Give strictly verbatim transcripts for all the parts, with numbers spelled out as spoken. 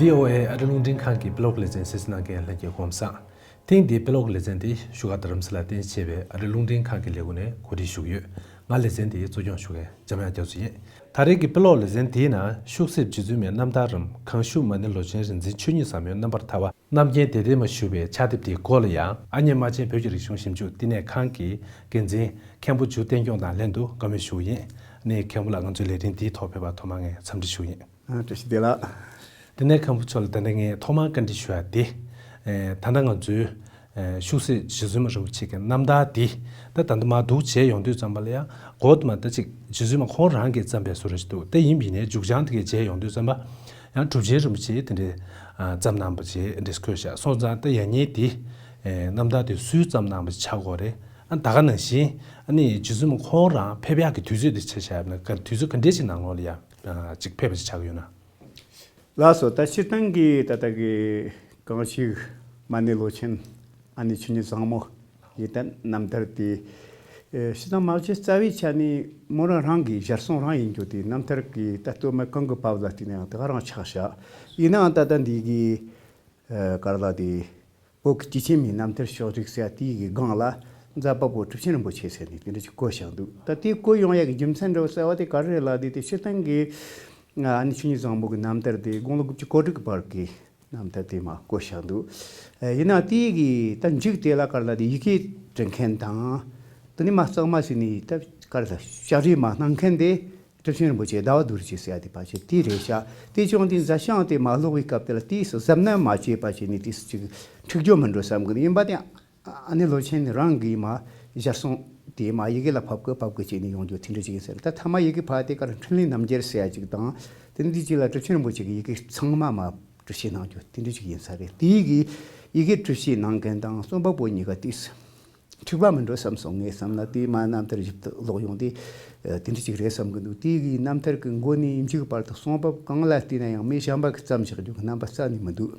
བྷི་ཨོ་ཨེ་ཨ་རི་རླུང་འཕྲིན་ཁང་གི་དཔེ་ཀློག་ལེ་ཚན་གསན་གཟིགས་གནང་མཁན་ལྷན་རྒྱས་གོང་མ་སང་། ཐེངས་འདིའི་དཔེ་ཀློག་ལེ་ཚན་དེ་བཞུགས་སྒར་རྡ་རམ་ས་ལ་རྟེན་གཞི་བྱས་པའི་ཨ་རི་རླུང་འཕྲིན་ཁང་གི་ལས་ཁུངས་ནས་གོ་སྒྲིག་ཞུ་གི་ཡོད། ང་ལེ་ཚན་དེ་གཙོ་སྐྱོང་ཞུ་མཁན་འཇམ་དབྱངས་རྒྱ་མཚོ་ཡིན། ད་རེས་ཀྱི་དཔེ་ཀློག་ལེ་ཚན་དེའི་ནང་ཤུག་གསེབ་རྗེ་བཙུན་མའི་རྣམ་ཐར་རམ། གངས་ཤུག་མ་ཎི་ལོ་ཆེན་རིག་འཛིན་ཆོས་ཉིད་ཟབ་མོའི་རྣམ་པར་ཐར་བ། རྣམ་རྒྱལ་དད་ལྡན་མ་ཞུ་བའི་ཕྱག་དེབ་དེའི་སྐོར་ལ་ཡང་ཨ་མྱེས་རྨ་ཆེན་བོད་ཀྱི་རིག་གཞུང་ཞིབ་འཇུག་བསྟི་གནས་ཁང་གི་འགན་འཛིན་མཁན་པོ་འཇུ་བསྟན་སྐྱོང་དང་ལྷན་དུ་བཀའ་མོལ་ཞུ་གི་ཡིན། ནས་མཁན་པོ་ལགས་ང་ཚོའི་ལས་རིམ་འདིའི་ཐོག་ཕེབས་པར་ཐོག་མར་ངས་འཚམས་འདྲི་ཞུ་གི་ཡིན། ཨ། བཀྲ་ཤིས་བདེ་ལེགས། དེ་ནས་མཁན་པོ་མཆོག་ལ་ད་ལྟ་ངས་ཐོག་མར་བཀའ་འདྲི་ཞུ་ཡ་དེ། ཨེ། ད་ལྟ་ང་ཚོའི་ཨེ། ཤུག་གསེབ་རྗེ་བཙུན་མ་རིན་པོ་ཆེ་གི་རྣམ་ཐར་འདི་ད་ད་ལྟ་མར་འདུག་བྱས་ཡོང་དུས་ཙམ་པ་ལ་ཡང་འགོ་དུ་མ་ད་ཅིག་རྗེ་བཙུན་མ་ཁོང་རང་གིས་བརྩམས་པའི་བཟོ་འདྲ་ཞིག་འདུག་དེ་ཡིན་པ་ཡིན་ནའི་མཇུག་བྱང་དེ་གའི་མཇལ་ཡོང་དུས་ཙམ་པ། ཡང་གྲུབ་ཆེན་རིན་པོ་ཆེས་དེ་འདྲའི་ཨ། བརྩམས་གནང་བ་བྱས་འདྲ་བཀོད་བཞག་སོང་ཙང་ད་ཡང་སྙིང་འདི། ཨེ། རྣམ་ཐར་དེ་སུས་བརྩམས་གནང་བ་ཆགས་དགོས་རེད། ཨ། ད་ག་ནང་བཞིན་ཨ་ནི་རྗེ་བཙུན་མ་ཁོང་རང་ཕེབས་ཡག་གི་དུས་ཚོད་དེ་ཆ་བཞག་ན་ག་དུས་ཚོད་ག་འདྲས་ཅིག་ནང་ལོགས་ལ་ཡང་ཅིག་ཕེབས་པ་ཅིག་ཆགས་ཀྱི་ཡོད་ན། ལགས་སོ། ད་སྤྱིར་བཏང་གི་ད་ལྟ་གི་གངས་ཤུག་མ་ཎི་ལོ་ཆེན་ཨ་ནི་ཆོས་ཉིད་བཟང་མོ་ཡི་ད་རྣམ་ཐར་དེ། ཨེ། སྤྱིར་བཏང་མ་གཞི་རྩ་བའི་ཆ་ནས་མོ་རང་རང་གི་ཞལ་གསུང་རང་ཡིན་རྒྱུ་དེ་རྣམ་ཐར་གི་ད་སྟོད་སྨད་གང་གི་བབ་ལ་བལྟས་ན་ཡང་དེ་ག་རང་ཆགས་བཞག་ཡིན་ནའང་ད་ལྟ་འདི་གི་ཨེ། ག་རེ་ལབ་དེ། བོད་ཀྱི་སྐྱེས་ཆེན་མའི་རྣམ་ཐར་ཕྱོགས་བསྒྲིགས་ཟེར་ཡ་དེའི་གི་སྒང་ལ་མཛད་པ་པོ་གྲུབ་ཆེན་རིན་པོ་ཆེ་ཟེར་ནས་དེ་འདྲ་ཅིག་བཀོད་བཞག་འདུག་ད་དེ་བཀོད་ཡོང་ཡ་གི་རྒྱུ་མཚན་འདྲ་བོ་གསལ་བ་དེ་ག་རེ་རེད་ལབ་དུས་དེ་སྤྱིར་བཏང་གི་ཨ་ནི་ཆོས་ཉིད་བཟང་པོ་གི་རྣམ་ཐར་དེ་དགུང་ལོ་དགུ་བཅུ་གོ་དྲུག་གི་བར་གི་རྣམ་ཐར་དེ་མར་བཀོད་བཞག་འདུག་ཨེ། ཡིན་ན་དེའི་གི་ད་མཇུག་དེ་ལ་ག་རེ་ལབ་དེ་ཡི་གེ་འབྲི་མཁན་དང་། དེ་ནས་མར་གཙང་མ་ཟེར་ནས་ད་ག་རེ་ལབ་ཕྱག་བྲིས་མར་གནང་མཁན་དེ། གྲུབ་ཆེན་རིན་པོ་ཆེ་ཟླ་བ་རྡོ་རྗེ་ཟེར་ཡ་དེ་ཕལ་ཆེར་དེ་རེད་ཤག་དེ་བྱུང་དུས་མཛད་བྱང་དེ་མ་ཀློག་པའི་སྐབས་དེ་ལ་དེས་གཟབ་ནན་མ་བྱས་པ་བྱས་ནས་དེས་ཅིག་འཁྲིག་རྒྱུ་མི་འགྲོ་བསམ་གི་ཡིན་པ་དེ། ཨ་ནེ་ལོ་ཆེན་རང་གིས་མ་ཞལ་གསུང་དེ་མ་ཡི་གེ་ལ་ཕབ་གི་ཕབ་གི་བྱས་ནས་ཡོང་རྒྱུ་དེ་འདྲ་ཅིག་ཡིན་ཟེར། ད་ཐ་མ་ཡི་གེ་ཕབ་དེ་གར་འཕྲིན་ལས་རྣམ་རྒྱལ་ཟེར་ཡ་ཅིག་དང་། དེ་འདི་ཅིག་ལ་གྲུབ་ཆེན་རིན་པོ་ཆེ་གི་ཡི་གེ་ཚང་མ་མ་གྲུབ་བྱེད་གནང་རྒྱུ་དེ་འདྲ་ཅིག་ཡིན་ས་རེད། དེའི་གི་ཡི་གེ་གྲུབ་བྱེད་གནང་མཁན་དང་རྩོམ་པ་པོ་གཉིས་ཀ་དེས། འཁྲིག་པ་མི་འགྲོ་བསམ་སོང་། ངས་བསམ་ན་དེའི་མ་རྣམ་ཐར་ཞིབ་ཏུ་ཀློག་ཡོང་དུས། ཨ། དེ་འདྲ་ཅིག་རེད་བསམ་གི་འདུག་དེའི་གི་རྣམ་ཐར་གི་མགོ་ནས་མཇུག་བར་དུ་གསུངས་བབ་གང་ལ་བལྟས་ན་ཡང་མི་གཞན་པ་གིས་བརྩམས་བཞག་རྒྱུ་གི་རྣམ་པ་རྩ་ནས་མི་འདུག་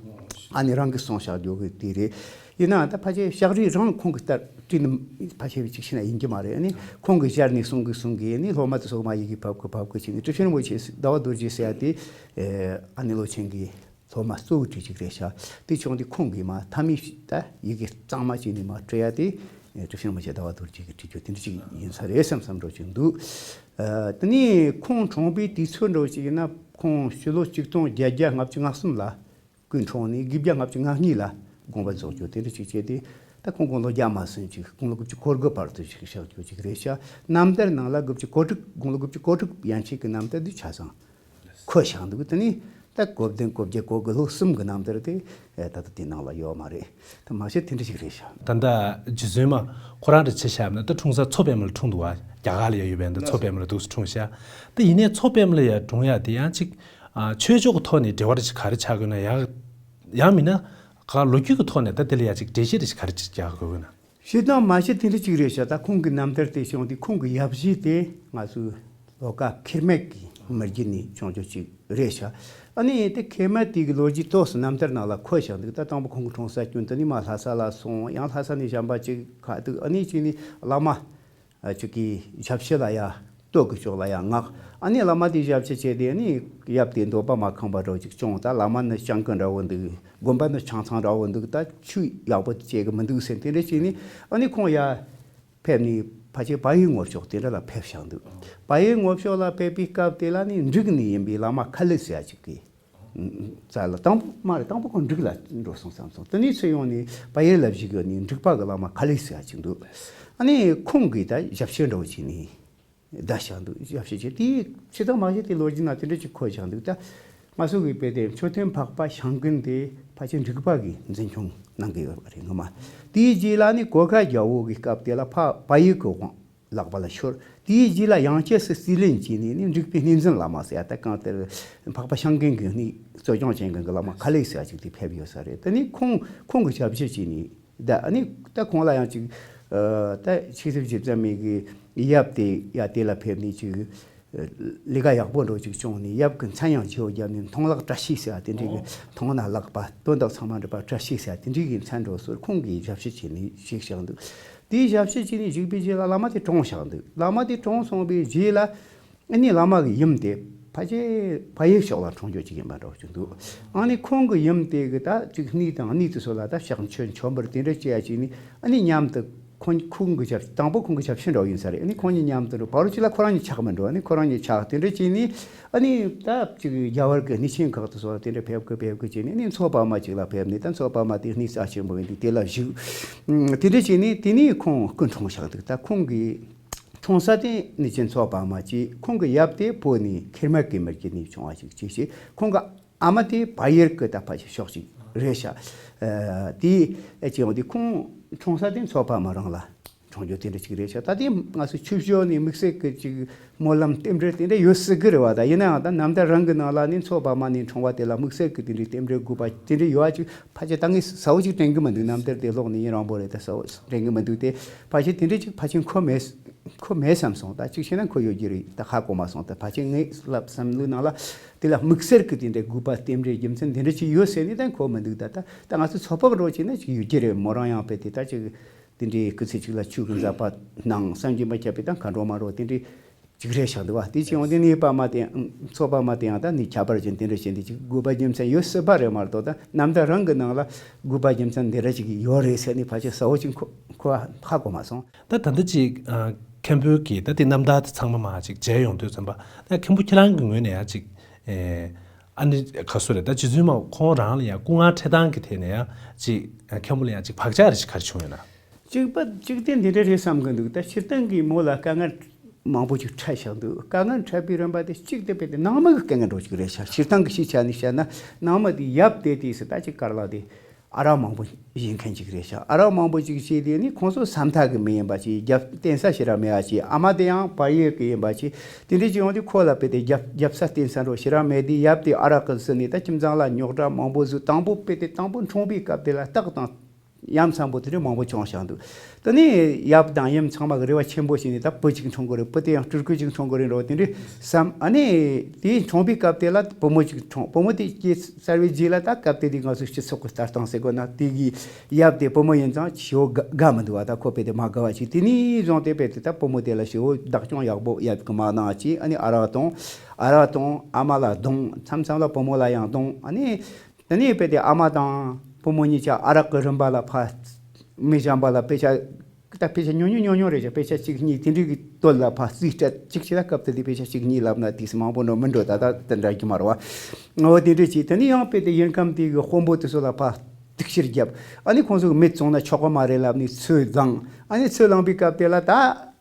ཨ་ནི་རང་གིས་གསུངས་བཞག་རྒྱུ་གི་དེ་རེད། ཡིན་ནའང་ད་ཕལ་ཆེར་ཕྱག་བྲིས་རང་ཁོང་གིས་ལྟར་བྲིས་ནི་ཕལ་ཆེར་ཅིག་ཤེས་ན་ཡིན་གྱི་མ་རེད། ཨ་ནི་ཁོང་གིས་ཞལ་ནས་གསུང་གི་གསུང་གི་ཨ་ནི་སློབ་མ་དེ་ཚོ་མ་ཡི་གེ་ཕབ་གི་ཕབ་གི་བྱས་ནས་གྲུབ་ཆེན་རིན་པོ་ཆེ་ཟླ་བ་རྡོ་རྗེ་ཟེར་ཡ་དེ། ཨ་ནེ་ལོ་ཆེན་གྱི། སློབ་མ་གཙོ་བོ་བྲིས་ཅིག་རེད་ཤག་དེ་བྱུང་དུས་ཁོང་གིས་མ་མཐའ་མའི་ད་ཡི་གེ་གཙང་མ་བྱས་ནས་མ་བྲིས་ཡ་དེ། གྲུབ་ཆེན་རིན་པོ་ཆེ་ཟླ་བ་རྡོ་རྗེ་གིས་བྲིས་རྒྱུ་དེ་འདྲ་ཅིག་ཡིན་ས་རེད་བསམ་བསམ་འགྲོ་ཅིག་འདུག་ཨ། དེ་ནས་ཁོང་གྲོངས་པའི་དུས་ཚོད་འགྲོ་ཅིག་ཡིན་ན་ཁོང་ཕྱི་ལོ་ཆིག་སྟོང་བརྒྱད་བརྒྱ་ལྔ་བཅུ་ང་གསུམ་ལ་སྐུ་འཁྲུངས་ནས་དགུ་བརྒྱ་ལྔ་བཅུ་ང་གཉིས་ལ་དགོངས་པ་རྫོགས་རྒྱུ་དེ་འདྲ་ཅིག་བྱས་ཏེ། ད་ཁོང་དགུང་ལོ་བརྒྱ་མ་ཟིན་ཅིག་དགུང་ལོ་དགུ་བཅུ་གོ་དགུ་བར་དུ་ཅིག་བཞག་རྒྱུ་ཅིག་རེད་ཤག་རྣམ་ཐར་ནང་ལ་དགུ་བཅུ་གོ་དྲུག་དགུང་ལོ་དགུ་བཅུ་གོ་དྲུག་ཡན་ཆད་ཀྱི་རྣམ་ཐར་འདི་ཆ་ཚང་། འཁོད་བཞག་འདུག་དེ་ནི་ད་གོ་བདུན་གོ་བརྒྱད་གོ་དགུ་ལོ་གསུམ་གྱི་རྣམ་ཐར་དེ་ད་ལྟ་དེ་ནང་ལ་ཡོད་མ་རེད། ད་མ་གཞི་དེ་འདྲ་ཞིག་རེད་ཤག་ད་ལྟ་རྗེ་བཙུན་མ་ཁོ་རང་རེ་ཆེ་ཤག་ན་ད་འཁྲུངས་ས་མཚོ་པདྨ་ལ་འཁྲུངས་འདུག་བ། རྒྱ་གར་ལ་ཡ་ཡོད་པའི་ད་མཚོ་པདྨ་ལ་འདུག་སེ་འཁྲུངས་ཤག་ད་ཡིན་ནའི་མཚོ་པདྨ་ལ་ཡ་འཁྲུངས་ཡ་དེ་ཡང་ཅིག་ཨ། ཆོས་ཕྱོགས་ཀྱི་ཐོག་ནས་འབྲེལ་བ་རེ་ཞིག་ག་རེ་ཆགས་དགོས་ན་ཡང་། ཡང་མིན་ན། གང་ལོ་རྒྱུས་ཀྱི་ཐོག་ནས་ད་དེ་ལ་ཡ་ཅིག་འགྲེལ་བཤད་རེ་ཞིག་ག་རེ་ཅིག་རྒྱག་དགོས་ན། ཞེ་དྲག་མ་གཞི་དེ་འདྲ་ཅིག་རེད་ཤག་ད་ཁོང་གི་རྣམ་ཐར་དེ་བྱུང་དུས་ཁོང་གི་ཡབ་གཞིས་དེ་ང་ཚོའི་ལོ་ཀ་ཁེར་མེད་ཀྱི་མི་རྒྱུད་ནས་བྱུང་རྒྱུ་ཅིག་རེད་ཤག་ཨ་ནི་དེ་ཁེར་མེད་དེ་གི་ལོ་རྒྱུས་ཏོག་ཙམ་རྣམ་ཐར་ནང་ལ་འཁོད་བཞག་འདུག་ད་དང་པོ་ཁོང་གི་འཁྲུངས་ས་ཀུན་ཏུ་ནི་མ་ལྷ་ས་ལ་སོང་། ཡང་ལྷ་ས་ནས་གཞན་པ་ཅིག་ཁ་ཐུག་ཨ་ནི་ཅིག་ནི་བླ་མ། ཨ། ཅིག་གིས་ཞབས་ཕྱི་ལ་ཡ། སྟོད་ཀྱི་ཕྱོགས་ལ་ཡ་མངགས། ཨ་ནི་བླ་མ་དེའི་ཞབས་ཕྱི་བྱས་ཏེ་ཨ་ནི་ཡབ་དེ་འདོད་པ་མ་ཁེངས་པ་འདྲ་བོ་ཅིག་བྱུང་། ད་བླ་མ་ནི་སྤྱང་ཀི་འདྲ་བོ་འདུག་དགོན་པ་ནི་ཆང་ཚང་འདྲ་བོ་འདུག་ད་ཆོས་ཡག་པོ་བྱེད་གི་མི་འདུག་ཟེར་དེ་འདྲ་བྱས་ནས་ཨ་ནི་ཁོང་ཡ་ཕེབས་ནས་ཕལ་ཆེར་བལ་ཡུལ་ངོ་ཕྱོགས་དེ་འདྲ་ལ་ཕེབས་བཞག་འདུག་བལ་ཡུལ་ངོ་ཕྱོགས་ལ་ཕེབས་པའི་སྐབས་དེ་ལ་ནི་འབྲུག་ནས་ཡིན་པའི་བླ་མ་ཁ་ལི་ཟེར་ཡ་ཅིག་གིས། རྩ་ལ་དང་པོ་མ་རེད། དང་པོ་ཁོང་འབྲུག་ལ་འགྲོ་སོང་བསམ་སོང་། དེ་ནས་ཚུར་ཡོང་ནས་བལ་ཡུལ་ལ་བཞུགས་ཡོད་ནས་འབྲུག་པ་གི་བླ་མ་ཁ་ལི་ཟེར་ཡ་ཅིག་འདུག་ཨ་ནི་ཁོང་གིས་ད་ཞབས་ཕྱི་འདྲ་བོ་བྱས་ནས་བསྡད་བཞག་འདུག་ཞབས་ཕྱི་བྱས་དེའི་ཕྱི་དང་མ་ཕྱི་དེ་ལོ་རྒྱུས་ནང་དེ་འདྲ་ཅིག་འཁོད་བཞག་འདུག་ད་ང་ཚོ་གི་དཔེ་དེ་མཆོད་རྟེན་འཕགས་པ་ཤིང་ཀུན་དེ་ཕལ་ཆེར་འབྲུག་པ་གིས་འཛིན་སྐྱོང་གནང་གི་ཡོད་པ་རེད་ངོ་མ། དེའི་རྗེས་ལ་ནི་གོ་ཁ་རྒྱལ་པོ་གི་སྐབས་དེ་ལ་ཕ་བལ་ཡུལ་གི་དབང་ལག་པ་ལ་ཤོར། དེའི་རྗེས་ལ་ཡང་བསྐྱར་སུ་རྩིས་ལེན་བྱས་ནས་ནི་འབྲུག་པའི་གནས་འཛིན་བླ་མ་ཟེར་ཡ་ད་གང་ལྟར་འཕགས་པ་ཤིང་ཀུན་གྱི་གནས་གཙོ་སྐྱོང་བྱེད་མཁན་གྱི་བླ་མ་ཁ་ལི་ཟེར་ཡ་ཅིག་དེ་ཕེབས་ཡོད་ས་རེད། དེ་ནི་ཁོང་ཁོང་གི་ཞབས་ཕྱི་བྱས་ནས་ད་ཨ་ནི་ད་ཁོང་ལ་ཡང་ཅིག་ཨ། ད་ཆིག་སྟོང་བརྒྱད་བརྒྱ་མེད་གི་ཡབ་དེ་ཡ་དེ་ལ་ཕེབས་ནས་ཅིག་ལས་ཀ་ཡག་པོ་འདྲ་ཅིག་བྱུང་ནས་ཡབ་ཀྱི་མཚན་ཡང་བརྗེ་བོ་བརྒྱབ་ནས་མཐོང་ལག་བཀྲ་ཤིས་ཟེར་བ་དེ་འདྲའི་གི་མཐོང་ན་ལག་པ་དོན་དག་ཚང་མ་འགྲུབ་པ་བཀྲ་ཤིས་ཟེར་བ་དེ་འདྲའི་གི་མཚན་འདྲ་སོགས་ཁོང་གིས་ཞབས་ཕྱི་བྱས་ནས་བཞུགས་བཞག་འདུག་དེའི་ཞབས་ཕྱི་བྱས་ནས་བཞུགས་པའི་རྗེས་ལ་བླ་མ་དེ་གྲོངས་བཞག་འདུག་བླ་མ་དེ་གྲོངས་སོང་བའི་རྗེས་ལ་ཨ་ནི་བླ་མ་གི་ཡུམ་དེ་ ཕལ་ཆེར་ཕ་ཡུལ་ཕྱོགས་ལ་འཁྲུངས་ཡོད་ཅིག་ཡིན་པ་འདྲ་བོ་ཅིག་འདུག་ཨ་ནི་ཁོང་གི་ཡུམ་དེ་གི་ད་ཅིག་གནས་དང་གནས་དེ་ཚོ་ལ་ད་ཕྱག་མཆོད་མཆོད་འབུལ་དེ་འདྲ་བྱེད་ཡ་ཅིག་ནི། ཨ་ནི་མཉམ་དུ་ཁོང་ཁོང་གི་ཞབས་དང་པོ་ཁོང་གི་ཞབས་ཕྱི་འདྲ་བོ་ཡིན་ས་རེད། ཨ་ནི་ཁོང་གཉིས་མཉམ་དུ་འགྲོ་བར་ཅིག་ལ་ཁོ་རང་གཉིས་ཆགས་མི་འགྲོ། ཨ་ནི་ཁོ་རང་གཉིས་ཆགས་དེ་འདྲ་བྱས་ནི། ཨ་ནི་ད་ཅིག་རྒྱ་བལ་གི་གནས་ཆེན་ཁག་ཏུ་སོགས་དེ་འདྲ་ཕེབས་གི་ཕེབས་གི་བྱས་ནི། ཨ་ནི་མཚོ་པདྨ་ཅིག་ལ་ཕེབས་ནི། ད་མཚོ་པདྨ་དེ་གནས་རྩ་ཆེན་པོ་ཡིན་དུས་དེ་ལ་བཞུགས། ཨ་དེ་འདྲ་བྱས་ནི་དེ་ནས་ཁོང་སྐུ་འཁྲུངས་བཞག་འདུག་ད་ཁོང་གི་འཁྲུངས་ས་དེ་གནས་ཆེན་མཚོ་པདྨ་བྱས། ཁོང་གི་ཡབ་དེ་བོད་ནས་ཁེར་མ་གེ་མར་གྱི་ནས་བྱུང་བ་ཞིག་བྱས་ཤིང་། ཁོང་གི་ཨ་མ་དེ་བལ་ཡུལ་གི་ད་ཕལ་ཆེར་ཕྱོགས་ཅིག་རེད་ཤག་ཨ་དེ་ཨེ་ཅེ་འོང་དུས་ཁོང་འཁྲུངས་ས་དེ་མཚོ་པདྨ་རང་ལ་འཁྲུངས་རྒྱུ་དེ་འདྲ་ཅིག་རེད་ཤག་ད་དེ་ང་ཚོ་ཆོས་ཕྱོགས་ནས་དམིགས་བསལ་གྱི་ཅིག་སྨོན་ལམ་རྟེན་འབྲེལ་དེ་འདྲ་ཡོད་སྲིད་གི་རེད་བ། ད་ཡིན་ནའང་ད་རྣམ་ཐར་རང་གི་ནང་ལ་ནི་མཚོ་པདྨ་ནས་འཁྲུངས་པ་དེ་ལ་དམིགས་བསལ་གྱི་དེ་འདྲའི་རྟེན་འབྲེལ་དགོས་པ་དེ་འདྲ་ཡོད་ཅིག་ཕལ་ཆེར་ད་ངས་གསལ་བོ་ཅིག་དྲན་གི་མི་འདུག་རྣམ་ཐར་དེ་ཀློག་ནས་ཡིན་རང་པོ་རེད། ད་གསལ་བོ་དྲན་གི་མི་འདུག་དེ་ཕལ་ཆེར་དེ་འདྲ་ཅིག་ཕལ་ཆེར་མཁོ་མེད་མཁོ་མེད་བསམ་སོང་། ད་ཅིག་བྱས་ན་མཁོ་ཡོད་ཀྱི་རེད། ད་ཧ་གོ་མ་སོང་། ད་ཕལ་ཆེར་ངས་ལབ་བསམ་བློའི་ནང་ལ་དེ་ལ་དམིགས་བསལ་གྱི་དེ་འདྲའི་དགོས་པ་རྟེན་འབྲེལ་རྒྱུ་མཚན་དེ་འདྲ་ཅིག་ཡོད་ཟེར་ནས་ད་མཁོ་མི་འདུག་ད་ད་ད་ང་ཚོ་ཚོགས་པ་འགྲོ་བྱས་ན་ཅིག་ཡོད་ཀྱི་རེད། མོ་རང་ཡང་དཔེ་དེ་ད་ཅིག་དེ་འདྲའི་སྐུ་ཚེ་གཅིག་ལ་ཆོས་ཀྱི་མཛད་པ་གནང་། བསམ་གྱིས་མི་ཁྱབ་པའི་ད་མཁའ་འགྲོ་མ་འགྲོ་དེ་འདྲའི་ཅིག་རེད་ཤག་འདུག་བ། དེ་ཅི་ཡོང་དེ་ནི་པདྨ་དེ་མཚོ་པདྨ་དེ་ཡང་ད་ནི་ཁྱད་པར་ཅན་དེ་འདྲ་བྱས་འདི་ཅིག་དགོས་པ་རྒྱུ་མཚན་ཡོད་སྲིད་པ་རེད་མ་གཏོགས། ད་རྣམ་ཐར་རང་གི་ནང་ལ་དགོས་པ་རྒྱུ་མཚན་འདི་འདྲ་ཅིག་ཡོད་རེད་ཟེར་ནས་ཕལ་ཆེར་གསལ་བོ་ཅིག་མཁོ་མཁོ་ཧ་གོ་མ་སོང་། ད་ད་ལྟ་ཅིག་ཨ་མཁན་པོའི་གི་ད་དེ་རྣམ་ཐར་དེ་ཚང་མ་མ་ཅིག་མཇལ་ཡོང་དུས་ཙམ་པ། ད་མཁན་པོ་ཁྱེད་རང་གི་ངོས་ནས་ཡང་ཅིག་ཨེ་ཨ་ནི་ག་སུ་རེད། ད་རྗེ་བཙུན་མ་ཁོང་རང་ལ་ཡང་སྐུ་ངལ་འཕྲད་སྟངས་ཀྱི་ཐད་ནས་ཡང་ཅིག་ཨ་མཁན་པོ་ལ་ཡང་ཅིག་བག་ཆགས་རེ་ཞིག་ག་རེ་བྱུང་ཡོད་ན། གཅིག་པ་གཅིག་དེ་འདི་འདྲ་རེད་བསམ་གི་འདུག་ད་སྤྱིར་བཏང་གི་མོ་ལ་དཀའ་ངལ་མང་པོ་ཅིག་འཕྲད་བཞག་འདུག་དཀའ་ངལ་འཕྲད་པའི་རིམ་པ་དེ་གཅིག་དེ་དཔེ་དེ་ནང་མི་གི་དཀའ་ངལ་འདྲ་ཅིག་རེད་ཤག་སྤྱིར་བཏང་གི་ཤེས་བྱ་ནས་བཤད་ན་ནང་མི་དེ་ཡབ་དེ་དེས་སུ་ད་ཅིག་དཀར་ལ་དེ་ཨ་རག་མང་པོ་བཞེས་མཁན་ཅིག་རེད་ཤག་ཨ་རག་མང་པོ་ཅིག་བཞེས་དེ་ནི་ཁོང་ཚོ་ས་མཐའ་གི་མི་ཡིན་པ་ཅིག་རྒྱབ་བརྟེན་ས་ཞེ་དྲག་མེད་པ་ཅིག་ཨ་མ་དེ་ཡང་བལ་ཡུལ་གི་ཡིན་པ་ཅིག་དེ་འདྲ་ཅིག་ཡོང་དུས་ཁོ་ལ་དཔེ་དེ་རྒྱབ་རྒྱབ་ས་བརྟེན་ས་འདྲ་ཞེ་དྲག་མེད་དེ། ཡབ་དེ་ཨ་རག་གི་ཟི་ནས་ད་ཁྱིམ་ཚང་ལ་རྙོག་དྲ་མང་པོ་བཟོས། དང་པོ་དཔེ་དེ་དང་པོ་འཁྲུངས་པའི་སྐབས་དེ་ལ་རྟགས་དང་ཡ་མཚན་པོ་དེ་འདྲ་མང་པོ་བྱུང་བཞག་འདུག་དེ་ནས་ཡབ་དང་ཡུམ་ཚང་མ་གི་རེ་བ་ཆེན་པོ་བྱས་ནས་ད་བུ་གཅིག་འཁྲུངས་དགོས་རེད། བུ་དེ་ཡང་སྤྲུལ་སྐུ་གཅིག་འཁྲུངས་དགོས་རེད་འགྲོ་དེ་འདྲ་བསམ། ཨ་ནི་དེ་འཁྲུངས་པའི་སྐབས་དེ་ལ་བུ་མོ་གཅིག་འཁྲུངས། བུ་མོ་དེ་སྐྱེས་ཚར་བའི་རྗེས་ལ་ད་སྐབས་དེ་དུས་ང་ཚོ་སྤྱི་ཚོགས་ཀྱི་ལྟ་སྟངས་ཟེར་དགོས་ན་དེ་གི་ཡབ་དེ་བུ་མོ་ཡིན་ཙང་ཞེ་པོ་དགའ་དགའ་མི་འདུག་བ། ད་ཁོ་དཔེ་དེ་མ་དགའ་བ་ཞིག་དེ་ནས་བཟུང་སྟེ་དཔེ་དེ་ད་བུ་མོ་དེ་ལ་ཞེ་པོ་བདག་སྐྱོང་ཡག་པོ་ཡབ་ཀྱིས་མ་གནང་བ་ཅིག་ཨ་ནི་ཨ་རག་དང་ཨ་རག་དང་ཨ་མ་ལ་རྡུང་། མཚམས་མཚམས་ལ་བུ་མོ་ལ་ཡང་རྡུང་། ཨ་ནི། དེ་ནས་དཔེ་དེ་ཨ་མ་དང་བུ་མོ་གཉིས་ཆ་ཨ་རག་གི་རིན་པ་ལ་ཕར། མི་གཞན་པ་ལ་དཔེ་ཆ། ད་དཔེ་ཆ་ཉུང་ཉུང་ཉུང་ཉུང་རེད་ཤག་དཔེ་ཆ་གཅིག་གཉིས་དེ་འདྲའི་གི་དོད་ལ་ཕར་རྩིས་སྤྲད། གཅིག་བྱས་ན་སྐབས་དེ་དུས་དཔེ་ཆ་གཅིག་གཉིས་ལབ་ན་དེས་མང་པོ་འགྲོ་མི་འགྲོ། ད་ད་དེ་འདྲ་གི་མ་རེད་བ། འོ་དེ་འདྲ་བྱས། དེ་ནས་ཡང་དཔེ་དེ་ཡུལ་ཁམས་དེ་གི་དཔོན་པོ་དེ་ཚོ་ལ་ཕར་གཏུག་བཤེར་བརྒྱབ། ཨ་ནི་ཁོང་ཚོ་གི་མི་བཙོང་ན་ཆོག་གི་མ་རེད་ལབ་ནས་ཚུར་བླངས། ཨ་ནི་ཚུར་བླངས་པའི་སྐབས་དེ་ལ་ད་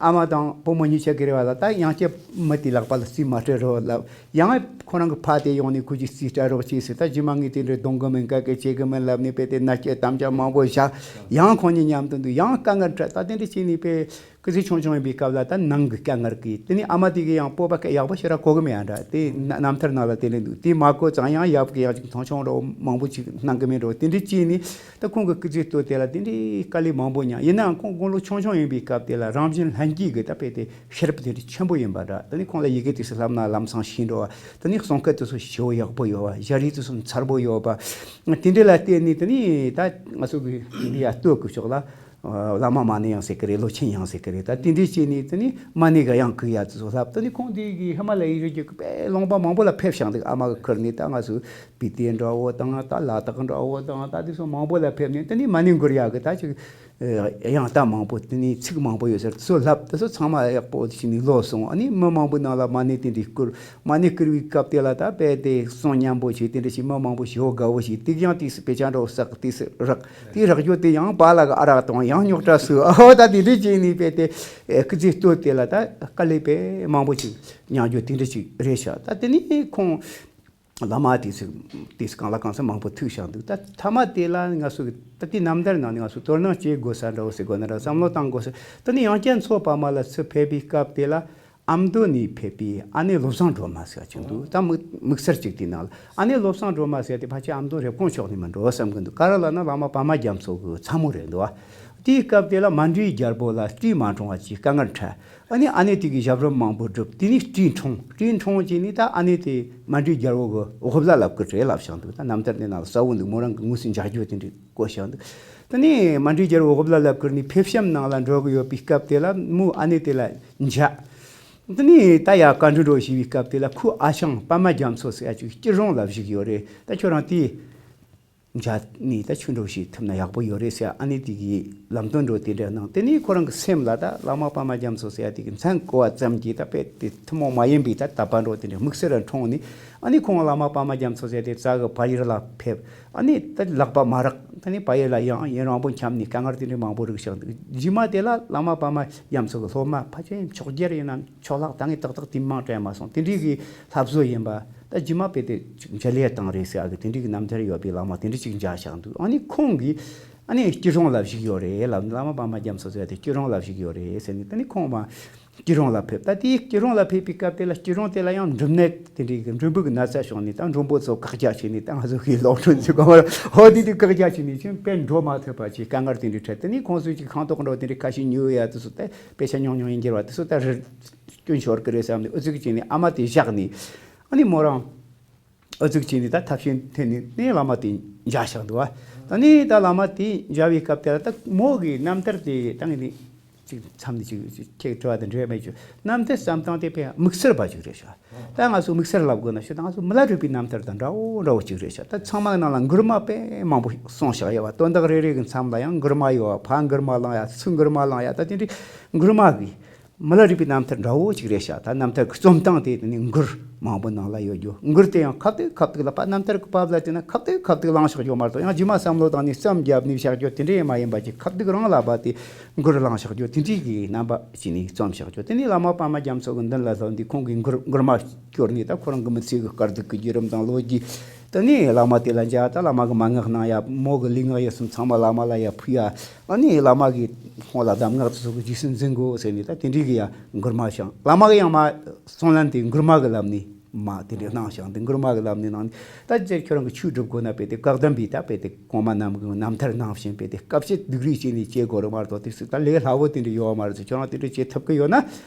ཨ་མ་དང་བུ་མོ་གཉིས་ཆ་གི་རེ་བ་ལ་ད་ཡང་བསྐྱར་མི་དེའི་ལག་པ་ལ་རྩིས་མ་སྤྲད་རོགས་ལབ། ཡང་ཁོ་རང་གི་ཕ་དེ་ཡོང་ནས་ཁོ་ཅིག་རྩིས་སྤྲད་རོགས་བྱས་ཟེར། ད་རྗེས་མ་ངས་དེ་འདྲའི་རྡུང་གི་མིན། ག་གེ་བྱེད་གི་མིན་ལབ་ནས་དཔེ་དེ་མནའ་སྐྱེལ་དམ་བཅའ་མང་པོ་བཞག་ཡང་ཁོང་གཉིས་མཉམ་དུ་འདུག་ཡང་དཀའ་ངལ་འཕྲད། ད་དེ་འདྲ་བྱས་ནས་དཔེ་སྐུ་ཚེ་ཆུང་ཆུང་ཡིན་པའི་སྐབས་ལ་ད་ནང་གི་དཀའ་ངལ་གྱིས། དེ་ནས་ཨ་མ་དེ་གིས་ཡང་སྤོབས་པ་ཡག་པོ་ཞེ་དྲག་གོ་གི་མེད་ཨ་འདྲ། དེ་ན་རྣམ་ཐར་ནང་ལ་དེ་འདྲ་འདུག་དེ་མ་གོ་ཙང་ཡང་ཡབ་ཀྱིས་ཡང་ཅིག་མཐོང་ཆུང་འདྲ་བོ་མང་པོ་ཅིག་གནང་གི་མེད་འགྲོ། དེ་འདྲ་བྱས་ནས་ད་ཁོང་གི་སྐུ་ཚེ་སྟོད་དེ་ལ་དེ་འདྲའི་དཀའ་ལས་མང་པོ་མྱངས། ཡིན་ནའང་ཁོང་དགུང་ལོ་ཆུང་ཆུང་ཡིན་པའི་སྐབས་དེ་ལ་རང་བཞིན་ལྷན་སྐྱེས་ཀྱི་ད་དཔེ་དེ་ཤེས་རབ་དེ་འདྲ་ཆེན་པོ་ཡིན་པ་འདྲ། དེ་ནས་ཁོང་ལ་ཡི་གེ་དེ་ཚོ་བསླབ་ན་ལམ་སང་ཤེས་འགྲོ་བ། དེ་ནས་གསུང་སྐད་དེ་ཚོ་ཞེ་པོ་ཡག་པོ་ཡོད་བ། ཞལ་རས་དེ་ཚོ་མཚར་པོ་ཡོད་པ། དེ་འདྲ་ལ་བརྟེན་ནས་དེ་ནས་ད་ང་ཚོ་གི་འདི་ཡ་སྟོད་ཀྱི་ཕྱོགས་ལ་བླ་མ་མ་ཎི་ཡང་ཟེར་གི་རེད། ལོ་ཆེན་ཡང་ཟེར་གི་རེད། ད་དེ་འདྲ་བྱས་ནས་དེ་ནས་མ་ཎི་གི་ཡང་གུ་ཡ་དེ་ཚོ་བསླབ། དེ་ནས་ཁོང་དེ་གི་ཧི་མ་ལ་ཡའི་རི་རྒྱུད་ཀྱི་དཔེ་ལུང་པ་མང་པོ་ལ་ཕེབས་བཞག་འདུག་ཨ་མ་གི་ཁུར་ནས་ད་ང་ཚོ་བི་དེ་འདྲ་བོ་དང་ད་ལ་དྭགས་འདྲ་བོ་དང་ད་དེ་ཚོ་མང་པོ་ལ་ཕེབས་ནས་དེ་ནས་མ་ཎི་འགུར་ཡག་གི་ད་ཅིག་ཡང་ད་མང་པོ་དེ་ནས་ཚིག་མང་པོ་ཡོད་ཟེར། དེ་ཚོ་ལབ། དེ་ཚོ་ཚང་མ་ཡག་པོ་ཞིག་ནས་ལོ་སོང་། ཨ་ནི་མི་མང་པོའི་ནང་ལ་མ་ཎི་དེ་འདྲའི་བསྐུར། མ་ཎི་བསྐུར་བའི་སྐབས་དེ་ལ་ད་དཔེ་དེ་གསུང་སྙན་པོ་ཞིག་དེ་འདྲ་ཞིག་མི་མང་པོ་ཞིག་དགའ་བོ་ཞིག་དེ་ཡང་དེས་དཔེ་ཆ་འདྲ་བོ་བསགས། དེས་རག་དེ་རག་རྒྱུ་དེ་ཡང་བ་ལ་གི་ཨ་རག་དང་ཡང་རྙོག་དྲ་བཟོས། ཨོ་ད་དེ་འདྲ་བྱས་ནས་དཔེ་དེ་སྐུ་ཚེ་སྟོད་དེ་ལ་ད་དཀའ་ལས་དཔེ་མང་པོ་ཞིག་མྱངས་རྒྱུ་དེ་འདྲ་ཞིག་རེད་ཤག་ད་དེ་ནས་ཁོང་བླ་མ་དེ་ཚོ་དེ་ཚོ་གང་ལ་གང་འཚམ་མང་པོ་ཐུག་བཞག་འདུག་ད་མཐའ་མ་དེ་ལ་ང་ཚོ་གི་ད་དེ་རྣམ་ཐར་ནང་ནས་ང་ཚོ་དོ་སྣང་བྱེད་དགོས་ས་འདྲ་བོ་ཟེར་དགོས་ན་འདྲ། བསམ་བློ་བཏང་དགོས་ས། ད་ནི་ཡང་བསྐྱར་མཚོ་པདྨ་ལ་ཚུར་ཕེབས་པའི་སྐབས་དེ་ལ་ཨ་མདོ་ནས་ཕེབས་པའི་ཨ་ནེ་བློ་བཟང་སྒྲོལ་མ་ཟེར་བ་ཅིག་འདུག་ད་དམིགས་དམིགས་བསལ་ཅིག་དེའི་ནང་ལ་ཨ་ནེ་བློ་བཟང་སྒྲོལ་མ་ཟེར་དེ་ཕལ་ཆེར་ཨ་མདོ་རེབ་གོང་ཕྱོགས་ནས་མིན་འགྲོ་བསམ་གི་འདུག་ག་རེ་ལབ་ན་བླ་མ་པདྨ་རྒྱ་མཚོ་གི་ཚ་མོ་རེད་འདུག་བ། དེའི་སྐབས་དེ་ལ་མཎྜལ་རྒྱལ་པོ་ལ་སྤྲིན་མ་འཁྲུངས་པ་ཅིག་དཀའ་ངལ་འཕྲད། ཨ་ནི་ཨ་ནེ་དེ་གིས་ཞབས་རིམ་མང་པོ་བསྒྲུབས། དེ་ནས་སྤྲིན་འཁྲུངས། སྤྲིན་འཁྲུངས་རྗེས་ནས་ད་ཨ་ནེ་དེ་མཎྜལ་རྒྱལ་པོ་གི་དབུ་བླ་ལབ་ཀྱི་རེད་ལབ་བཞག་འདུག་ད་རྣམ་ཐར་དེ་ནང་ལ་གསལ་བོ་འདུག་མོ་རང་གི་དངོས་སུ་མཇལ་རྒྱུ་དེ་འདྲ་བཀོད་བཞག་འདུག་དེ་ནས་མཎྜལ་རྒྱལ་པོ་དབུ་བླ་ལབ་ཀྱི་ནས་ཕེབས་བྱམས་ནང་ལ་འགྲོ་གི་ཡོད་པའི་སྐབས་དེ་ལ་མོས་ཨ་ནེ་དེ་ལ་མཇལ། དེ་ནས་ད་ཡར་བཀའ་འདྲི་འདྲ་བོ་ཞུས་པའི་སྐབས་དེ་ལ་ཁོའི་ཨ་ཞང་པདྨ་རྒྱ་མཚོ་ཟེར་ཡ་ཅིག་སྐྱིད་གྲོང་ལ་བཞུགས་ཡོད་རེད། ད་ཁྱོད་རང་དེའི་མཇལ་ནས་ད་ཆོས་འདྲ་བོ་ཞུ་ཐུབ་ན་ཡག་པོ་ཡོད་རེད་ཟེར། ཨ་ནི་དེ་གི་ལམ་སྟོན་འདྲ་བོ་དེ་འདྲ་གནང་། དེ་ནས་ཁོ་རང་གི་སེམས་ལ་ད་བླ་མ་པདྨ་རྒྱ་མཚོ་ཟེར་ཡ་དེ་གི་མཚན་གོ་བ་ཙམ་གྱིས་ད་དཔེ་དེ་ཐུན་མོང་མ་ཡིན་པའི་ད་དད་པ་འདྲ་བོ་དེ་འདྲ་དམིགས་བསལ་འཁྲུངས་ནས། ཨ་ནི་ཁོང་བླ་མ་པདྨ་རྒྱ་མཚོ་ཟེར་དེ་རྩ་གི་བལ་ཡུལ་ལ་ཕེབས། ཨ་ནི་ད་ལག་པ་མ་རེག་ད་ནི་བལ་ཡུལ་ལ་ཡང་ཡུན་རིང་པོ་འཁྱམས་ནས་དཀའ་ངལ་དེ་འདྲ་མང་པོ་རིག་བཞག་འདུག་རྗེས་མ་དེ་ལ་བླ་མ་པདྨ་རྒྱ་མཚོ་གི་སློབ་མ་ཕལ་ཆེར་ཕྱོགས་བརྒྱད་ཡིན་ན་ཕྱོགས་ལྷག་ད་ངས་ཏག་ཏག་དེ་མང་དྲན་མ་སོང་། དེ་འདྲའི་གི་ལྷ་བཟོ་ཡིན་པ། ད་རྗེས་མ་དཔེ་དེ་ཅིག་འཇལ་ཡས་བཏང་རེད་ཟེར་ཡ་གི་དེ་འདྲའི་གི་རྣམ་ཐར་ཡོད་པའི་བླ་མ་དེ་འདྲ་ཅིག་མཇལ་བཞག་འདུག་ཨ་ནི་ཁོང་གིས་ཨ་ནི་སྐྱིད་གྲོང་ལ་བཞུགས་ཡོད་རེད་ལབ་ནས། བླ་མ་པདྨ་རྒྱ་མཚོ་ཟེར་ཡ་དེ་སྐྱིད་གྲོང་ལ་བཞུགས་ཡོད་རེད་ཟེར་ནས། ད་ནི་ཁོང་མ་སྐྱིད་གྲོང་ལ་ཕེབས། ད་དེའི་སྐྱིད་གྲོང་ལ་ཕེབས་པའི་སྐབས་དེ་ལ་སྐྱིད་གྲོང་དེ་ལ་ཡང་འབྲུམ་ནད་དེ་འདྲའི་གི་འབྲུམ་བུ་གི་ན་ཚ་བྱུང་ནས། ད་མགྲོན་པོ་ཚོ་བཀག་རྒྱ་བྱས་ནས། ད་ང་ཚོ་གི་སློབ་གྲོགས་ཚོ་གང་བར་ཧོ་དེ་དུས་བཀག་རྒྱ་བྱས་ནས་ཕྱིན་པས་འགྲོ་མ་ཐུབ་པ་བྱས། དཀའ་ངལ་དེ་འདྲའི་འཕྲད། དེ་ནས་ཁོང་ཚོས་ཅིག་ཁང་ཐོག་འགྲོ་དེ་འདྲའི་ཁ་ཤས་ཉོ་ཡ་དེ་ཚོ། ད་དཔེ་ཆ་ཉུང་ཉུང་ཡིན་གྱི་རེད་བ། དེ་ཚོ་ད་རི་སྐྱོན་ཤོར་གི་རེད་བསམ་ནས་ཨུ་ཚུགས་བྱས་ནས་ཨ་མ་དེ་བཞག་ནས། ཨ་ནི་མོ་རང་ཨུ་ཚུགས་བྱས་ནས་ད་ཐབས་ཤེས་འཐེན་ནས་ནས་བླ་མ་དེ་མཇལ་བཞག་འདུག་བ། ད་ནི་ད་བླ་མ་དེ་མཇལ་བའི་སྐབས་དེ་ལ་ད་མོ་གི་རྣམ་ཐར་དེ་ད་ངས་ནི་ཅིག་མཚམས་ནས་ཅིག་ཅིག་ཁྱེད་དྲི་བ་དེ་འདྲ་མེད་ཅིག་རྣམ་ཐར་བསམ་སྟངས་དེ་དཔེ་དམིགས་བསལ་བ་ཅིག་རེད་ཤག་ད་ང་ཚོ་དམིགས་བསལ་ལབ་དགོས་ན་ཤི། ད་ང་ཚོ་མི་ལ་རས་པའི་རྣམ་ཐར་དང་འདྲ་བོ་འདྲ་བོ་ཅིག་རེད་ཤག་ད་ཚང་མ་ནང་ལ་མགུར་མ་དཔེ་མང་པོ་གསུངས་བཞག་ཡོད་བ། དོན་དག་རེ་རེ་གི་མཚམས་ལ་ཡང་མགུར་མ་ཡོད་བ། ཕ་མགུར་མ་བླངས་ཡ། སུ་མགུར་མ་བླངས་ཡ། ད་དེ་འདྲའི་མགུར་མ་གི་མི་ལ་རས་པའི་རྣམ་ཐར་འདྲ་བོ་ཅིག་རེད་ཤག་ད་རྣམ་ཐར་གྱི་རྩོམ་སྟངས་དེ་དེ་ནི་མགུར་མང་པོ་ནང་ལ་ཡོད་རྒྱུ། མགུར་དེ་ཡང་ཁ་ཐུག་ཁ་ཐུག་ལ་ཕ་རྣམ་ཐར་གྱི་བབ་ལ་བལྟས་ན་ཁ་ཐུག་ཁ་ཐུག་བླངས་བཞག་རྒྱུ་མ་གཏོགས། ཡང་རྗེས་མ་བསམ་བློ་བཏང་ནས་བརྩམས་བརྒྱབ་ནས་བཞག་རྒྱུ་དེ་འདྲ་ཡང་མ་ཡིན་པ་ཅིག་ཁ་ཐུག་རང་ལ་བབ་སྟེ་མགུར་བླངས་བཞག་རྒྱུ་དེ་འདྲའི་གི་རྣམ་པ་ཅིག་ནས་རྩོམ་བཞག་རྒྱུ། དེ་ནས་བླ་མ་པདྨ་རྒྱ་མཚོ་གི་མདུན་ལ་ལྷོད་འདི་ཁོང་གིས་མགུར་མགུར་མ་སྐྱོར་ནས། ད་ཁོ་རང་གི་མི་ཚེ་གི་དཀའ་སྡུག་གི་བརྒྱུད་རིམ་དང་ལོ་རྒྱུས། དེ་ནས་བླ་མ་དེ་ལ་མཇལ། ད་བླ་མ་གི་མན་ངག་གནང་ཡ། མོ་གི་ལུས་ངག་ཡིད་གསུམ་ཚང་མ་བླ་མ་ལ་ཡ་ཕུལ་ཡ། ཨ་ནི་བླ་མ་གིས་ཁོང་ལ་གདམས་ངག་དེ་ཚོ་གི་རྗེས་སུ་འཛིན་དགོས་ཟེར་ནས་ད་དེ་འདྲའི་གི་ཡ་མགུར་མ་བཞེངས། བླ་མ་གིས་ཡང་མ་གསུང་ལན་དེ་མགུར་མ་གི་ལམ་ནས་མ་དེ་འདྲ་གནང་བཞག་འདི་མགུར་མ་གི་ལམ་ནས་གནང་ནས། ད་ཅེར་ཁྱོད་རང་གི་ཆོས་སྒྲུབ་དགོས་ན་དཔེ་དེ་བཀའ་གདམས་པའི་ད་དཔེ་དེ་གོང་མ་རྣམས་གི་རྣམ་ཐར་ནང་བཞིན་དཔེ་དེ་དཀའ་སྤྱད་སྡུག་རུས་བྱས་ནས་བྱེད་དགོས་རེད་མ་གཏོགས། དེ་སུ་ད་ལས་སླ་བོ་དེ་འདྲ་ཡོད་མ་རེད་ཟེར། ཁྱོད་རང་དེ་འདྲ་བྱེད་ཐུབ་ཀྱི་ཡོད་ན་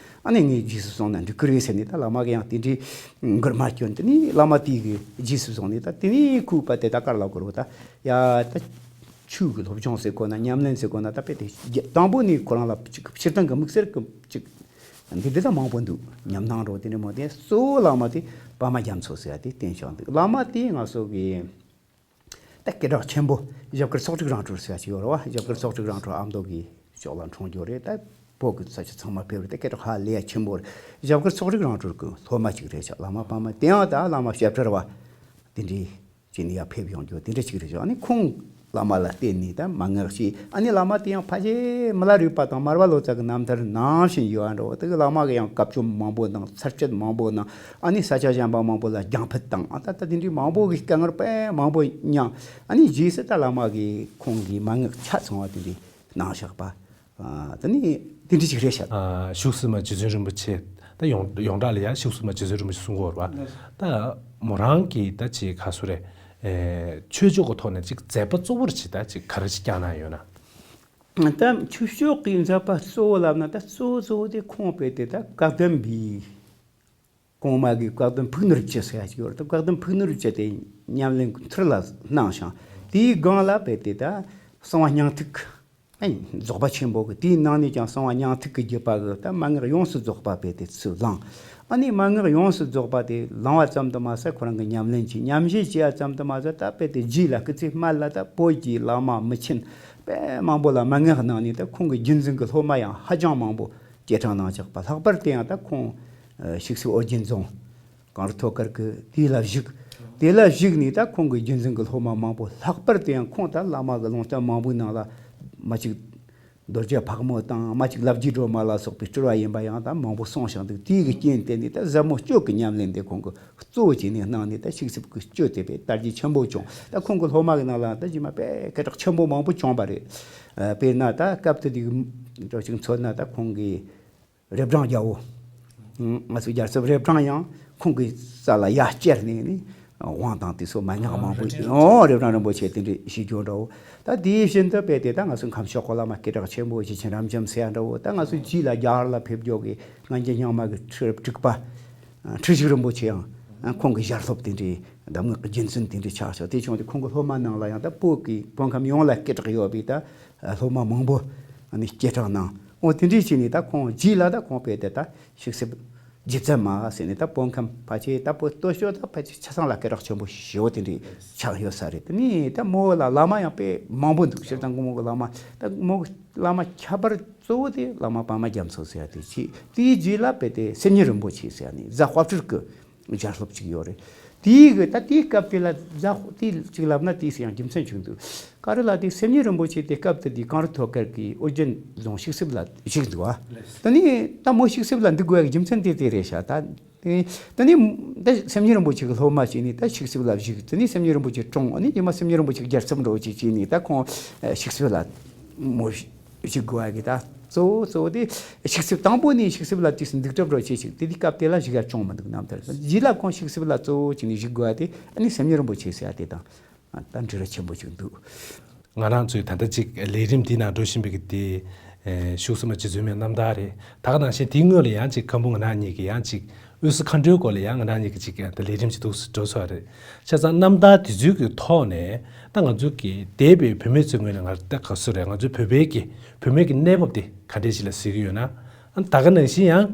ཨ་ནི་ངས་རྗེས་སུ་སོང་ན་འགྲིག་གི་རེད་ཟེར་ནས། ད་བླ་མ་གིས་ཡང་དེ་འདྲའི་མགུར་མ་སྐྱོན། དེ་ནས་བླ་མ་དེ་གི་རྗེས་སུ་སོང་ནས། ད་དེ་ནས་ཁོས་པ་དེ་ད་ག་རེ་ལབ་དགོས་རེད། ད་ཡ་ད་ཆོས་ཀྱི་སློབ་སྦྱོང་ཟེར་དགོས་ན་མཉམ་ལེན་ཟེར་དགོས་ན། ད་དཔེ་དེ་རྒྱ་དང་པོ་ནས་ཁོ་རང་ལ་ཅིག་ཕྱིར་བཏང་གི་དམིགས་བསལ་གི་ཅིག་འདི་འདི་ད་མང་པོ་འདུག་ཉམས་སྣང་འགྲོ་དེ་འདྲ་མོ། དེ་གཙོ་བོ་བླ་མ་དེ་པདྨ་རྒྱ་མཚོ་ཟེར་ཡ་དེ་བསྟེན་བཞག་འདུག་བླ་མ་དེ་ང་ཚོ་གི་ད་སྐད་གྲགས་ཆེན་པོ་ཞབས་དཀར་ཚོགས་དྲུག་རང་གྲོལ་ཟེར་ཡ་ཅིག་ཡོད་རེད་བ། ཞབས་དཀར་ཚོགས་དྲུག་རང་གྲོལ་ཨ་མདོ་གི་ཕྱོགས་ལ་འཁྲུངས་རྒྱུ་རེད། ད་བོད་ཀྱི་ས་ཆ་ཚང་མ་ཕེབས་རེད། ད་སྐད་གྲགས་ཧ་ལས་ཡ་ཆེན་པོ་རེད། ཞབས་དཀར་ཚོགས་དྲུག་རང་གྲོལ་གི་སློབ་མ་ཅིག་རེད་ཤག་བླ་མ་པདྨ་དེ་ཡང་ད་བླ་མ་ཞབས་ཁྲ་བ་དེ་འདྲའི་བྱས་ནས་ཡར་ཕེབས་ཡོང་རྒྱུ་དེ་འདྲ་ཅིག་རེད་ཤག་ཨ་ནི་ཁོང་བླ་མ་ལ་བརྟེན་ནས་ད་མན་ངག་ཤེས། ཨ་ནི་བླ་མ་དེ་ཡང་ཕལ་ཆེར་མི་ལ་རས་པ་དང་མར་པ་ལོ་ཙཱ་གི་རྣམ་ཐར་ནང་བཞིན་ཡོད་ཨ་འགྲོ། དེ་གི་བླ་མ་གི་ཡང་བཀའ་ཆོས་མང་པོ་དང་ཚར་གཅོད་མང་པོ་དང་། ཨ་ནི་ས་ཆ་གཞན་པ་མང་པོ་ལ་རྒྱང་ཕུད་བཏང་། ཨ་ད་ད་དེ་འདྲའི་མང་པོ་གི་དཀའ་ངལ་དཔེ་མང་པོ་མྱངས། ཨ་ནི་རྗེས་སུ་ད་བླ་མ་གིས་ཁོང་གི་མན་ངག་ཆ་ཚང་བ་དེ་འདྲའི་གནང་བཞག་པ། ཨ་ད་ནི་དེ་འདྲ་ཅིག་རེད་ཤག་ཨ་ཤུགས་སི་མ་རྗེ་བཙུན་རིན་པོ་ཆེ། ད་ཡོངས་ཡོངས་གྲགས་ལ་ཡ་ཤུགས་སི་མ་རྗེ་བཙུན་རིན་པོ་ཆེ་གསུང་གི་ཡོད་རེད་བ། ད་མོ་རང་གིས་ད་ཅིག་ག་སུ་རེད། ཨེ་ཆོས་ཕྱོགས་ཀྱི་ཐོག་ནས་ཅིག་མཛད་པ་གཙོ་བོར་ཅིག་ད་ཅིག་ག་རེ་ཅིག་བསྐྱངས་གནང་ཡོད་ན། ད་ཆོས་ཕྱོགས་ཀྱི་མཛད་པ་གཙོ་བོ་ལབ་ན། ད་གཙོ་བོ་གཙོ་བོ་དེ་ཁོང་དཔེ་དེ་ད་བཀའ་གདམས་པའི་གོང་མ་གི་བཀའ་གདམས་ཕུགས་ནོར་བཅུ་ཟེར་ཡ་ཞིག་ཡོད་རེད། ད་བཀའ་གདམས་ཕུགས་ནོར་བཅུ་དེ་ཉམས་ལེན་མཐར་ལ་གནང་ཞིང་། དེའི་སྒང་ལ་དཔེ་དེ་ད་གསང་བ་སྙིང་ཐིག་ཨ་ནི་རྫོགས་པ་ཆེན་པོ་གི། དེའི་ནང་ནས་ཀྱང་གསང་བ་སྙིང་ཐིག་གི་བརྒྱུད་པ་གི་ད་མན་ངག་ཡོངས་སུ་རྫོགས་པ་དཔེ་དེ་ཚུར་བླངས། ཨ་ནི་མན་ངག་ཡོངས་སུ་རྫོགས་པ་དེ་བླངས་པ་ཙམ་དུ་མ་ཟད་ཁོ་རང་གི་ཉམས་ལེན་བྱས། ཉམས་བཞེས་བྱས་པ་ཙམ་དུ་མ་ཟད། ད་དཔེ་དེ་རྗེས་ལ་སྐུ་ཚེ་སྨད་ལ་ད་བོད་ཀྱི་བླ་མ་མི་ཆེན་དཔེ་མང་པོ་ལ་མན་ངག་གནང་ནས། ད་ཁོང་གི་རྒྱུད་འཛིན་གྱི་སློབ་མ་ཡང་ཧ་ཅང་མང་པོ་སྐྱེད་སྲིང་གནང་བཞག་པ། ལྷག་པར་དུ་ཡང་ད་ཁོང་ཤིག་སི་ཨོ་རྒྱན་རྫོང་གངས་རི་ཐོད་དཀར་གྱི་དེ་ལ་བཞུགས། དེ་ལ་བཞུགས་ནས་ད་ཁོང་གི་རྒྱུད་འཛིན་གྱི་སློབ་མ་མང་པོ། ལྷག་པར་དུ་ཡང་ཁོང་ད་བླ་མ་གི་ལུང་བསྟན་མང་པོའི་ནང་ལ་མ་གཅིག་རྡོ་རྗེ་ཕག་མོ་དང་། མ་གཅིག་ལབ་རྒྱུད་སྒྲོལ་མ་ལ་སོགས་པའི་སྤྲུལ་བ་ཡིན་པ་ཡང་ད་མང་པོ་གསུངས་བཞག་འདུག་དེའི་གི་རྐྱེན་བརྟེན་ནས་ད་ཟབ་མོ་སྤྱོད་ཀྱི་ཉམས་ལེན་དེ་ཁོང་གི་གཙོ་བོ་བྱས་ནས་གནང་ནས། ད་ཤིག་སི་གི་སྤྱོད་དེ་དཔེ་དར་རྒྱས་ཆེན་པོ་བྱུང་། ད་ཁོང་གི་སློབ་མ་གི་ནང་ལ་ད་རྗེས་མ་དཔེ་སྐད་གྲགས་ཆེན་པོ་མང་པོ་བྱུང་བ་རེད། ཨ་དཔེར་ན་ད་སྐབས་དེ་དུས་འདྲ་ཞིག་མཚོན་ན། ད་ཁོང་གི་རི་སྦྲང་རྒྱལ་པོ། ང་ཚོའི་རྒྱལ་ཚབ་རི་སྦྲང་ཡང་ཁོང་གི་ས་ལ་ཡར་བསྐྱལ་ནས་ནི་དབང་དང་དེ་ཚོ་མན་ངག་མང་པོ། ཨོ་རི་སྦྲང་རིན་པོ་ཆེ་དེ་འདྲ་ཞུ་རྒྱུ་འདྲ་བོ། ད་དེའི་བཞིན་དུ་དཔེ་དེ་ད་ང་ཚོ་ཁམས་ཕྱོགས་གོ་ལ་མ་སྐད་གྲགས་ཆེན་པོ་ཞེ་ཆེན་རབ་འབྱམས་ཟེར་ཡ་འདྲ་བོ། ད་ང་ཚོའི་རྗེས་ལ་རྒྱ་གར་ལ་ཕེབས་རྒྱུ་གི་སྔ་འགྱུར་རྙིང་མ་གི་ཁྲི་རབས་དྲུག་པ་ཁྲི་བཞུགས་རིན་པོ་ཆེ་ཡང་ཁོང་གི་ཞལ་སློབ་དེ་འདྲའི་གདམས་ངག་གི་རྒྱུན་འཛིན་དེ་འདྲའི་ཆགས་ཤག་དེ་བྱུང་སྟེ་ཁོང་གི་སློབ་མ་ནང་ལ་ཡང་ད་བོད་ཀྱི་བོད་ཁམས་ཡོངས་ལ་སྐད་གྲགས་ཡོད་པའི་ད་སློབ་མ་མང་པོ་ནི་སྐྱེད་གྲགས་གནང་། འོ་དེ་འདྲའི་བྱས་ནས་ད་ཁོང་རྗེས་ལ་ད་ཁོང་དཔེ་དེ་ད་ཤིག་སི་ རྗེ་བཙུན་མ་ཟེར་ནས་ད་བོད་ཁམས་ཕལ་ཆེར་ད་བོད་སྟོད་ཕྱོགས་ད་ཕལ་ཆེར་ཆ་ཚང་ལ་སྐད་གྲགས་ཆེན་པོ་ཞེ་པོ་དེ་འདྲའི་ཆགས་ཡོད་ས་རེད། དེ་ནས་ད་མོ་ལ་བླ་མ་ཡང་དཔེ་མང་པོ་འདུག་སྤྱིར་བཏང་གི་མོ་གི་བླ་མ་ད་མོ་གི་བླ་མ་ཁྱད་པར་གཙོ་བོ་དེ་བླ་མ་པདྨ་རྒྱ་མཚོ་ཟེར་ཡ་དེ་བྱས། དེའི་རྗེས་ལ་དཔེ་དེ་སེམས་ཉིད་རིན་པོ་ཆེ་ཟེར་ཡ་ནི་རྫ་དཔལ་སྤྲུལ་གི་ཞལ་སློབ་ཅིག་ཡོད་རེད། དེའི་གི་ད་དེའི་སྐབས་དེ་ལ་རྫ་དེ་ཅིག་ལབ་ན་དེའི་ཡང་རྒྱུ་མཚན་ཅིག་འདུག་ག་རེ་ལ་དེ་སེམས་ཉིད་རིན་པོ་ཆེ་དེ་སྐབས་དེ་དེ་གངས་རི་ཐོད་དཀར་གི་ཨོ་རྒྱན་རྫོང་ཤིག་སིབ་ལ་བཞུགས་འདུག་ཨ། དེ་ནས་ད་མོ་ཤིག་སིབ་ལ་འདུག་དགོས་ཡ་གི་རྒྱུ་མཚན་དེ་དེ་རེད་ཤག་ད་དེ་དེ་ནས་ད་སེམས་ཉིད་རིན་པོ་ཆེ་གི་སློབ་མ་བྱས་ནས་ད་ཤིག་སིབ་ལ་བཞུགས། དེ་ནས་སེམས་ཉིད་རིན་པོ་ཆེ་གྲོངས། ཨ་ནི་རྗེས་མ་སེམས་ཉིད་རིན་པོ་ཆེ་གི་རྒྱལ་ཚབ་འགྲོ་ཅིག་བྱས་ནས་ད་ཁོང་ཤིག་སིབ་ལ་མོ་བཞུགས་དགོས་ཡ་གི་ད་གཙོ་བོ་གཙོ་བོ་དེ་ཤིག་སིབ་དང་པོ་ནས་ཤིག་སིབ་ལ་དུས་སུ་འདུག་གྲབས་རོགས་བྱེད་ཅིག་དེ་དུས་སྐབས་དེ་ལ་བཞུགས་ཡ་བྱུང་མི་འདུག་རྣམ་ཐར་རྗེས་ལ་ཁོང་ཤིག་སིབ་ལ་གཙོ་བོ་བྱས་ནས་བཞུགས་དགོས་ཡ་དེ་ཨ་ནི་སེམས་ཉིད་རིན་པོ་ཆེ་ཟེར་ཡ་དེ་དང་ད་འབྲེལ་བ་ཆེན་པོ་ཅིག་འདུག་ང་རང་ཚོའི་ད་ལྟ་ཅིག་ལས་རིམ་འདི་ནང་འགྲོ་བཞིན་པའི་གི་དེ་ཤུགས་སུ་མ་ཅི་འཛུལ་མའི་རྣམ་ཐར་རེད། ད་ག་ནང་བཞིན་དེའི་སྔོན་ལ་ཡང་ཅིག་ཁམས་བུ་ང་རང་གཉིས་ཀྱི་ཡང་ཅིག་དབུས་སུ་མཁའ་འགྲོའི་སྐོར་ལ་ཡང་ང་རང་གཉིས་ཀྱི་ཅིག་ད་ལས་རིམ་ཅིག་འདུག་སེ་འགྲོ་ཚར་རེད། བྱས་ཙང་རྣམ་ཐར་དེ་ཚོའི་གི་ཐོག་ནས་ད་ང་ཚོ་གི་འདས་པའི་བུད་མེད་ཚོའི་ངོས་ནས་ང་ད་ག་སུ་རེད། ང་ཚོའི་བོད་པའི་གི་བུད་མེད་ཀྱི་གནས་བབ་དེ་ག་འདྲས་ཞིག་ལ་གཟིགས་ཀྱི་ཡོད་ན། ད་ག་ནང་བཞིན་ཡང་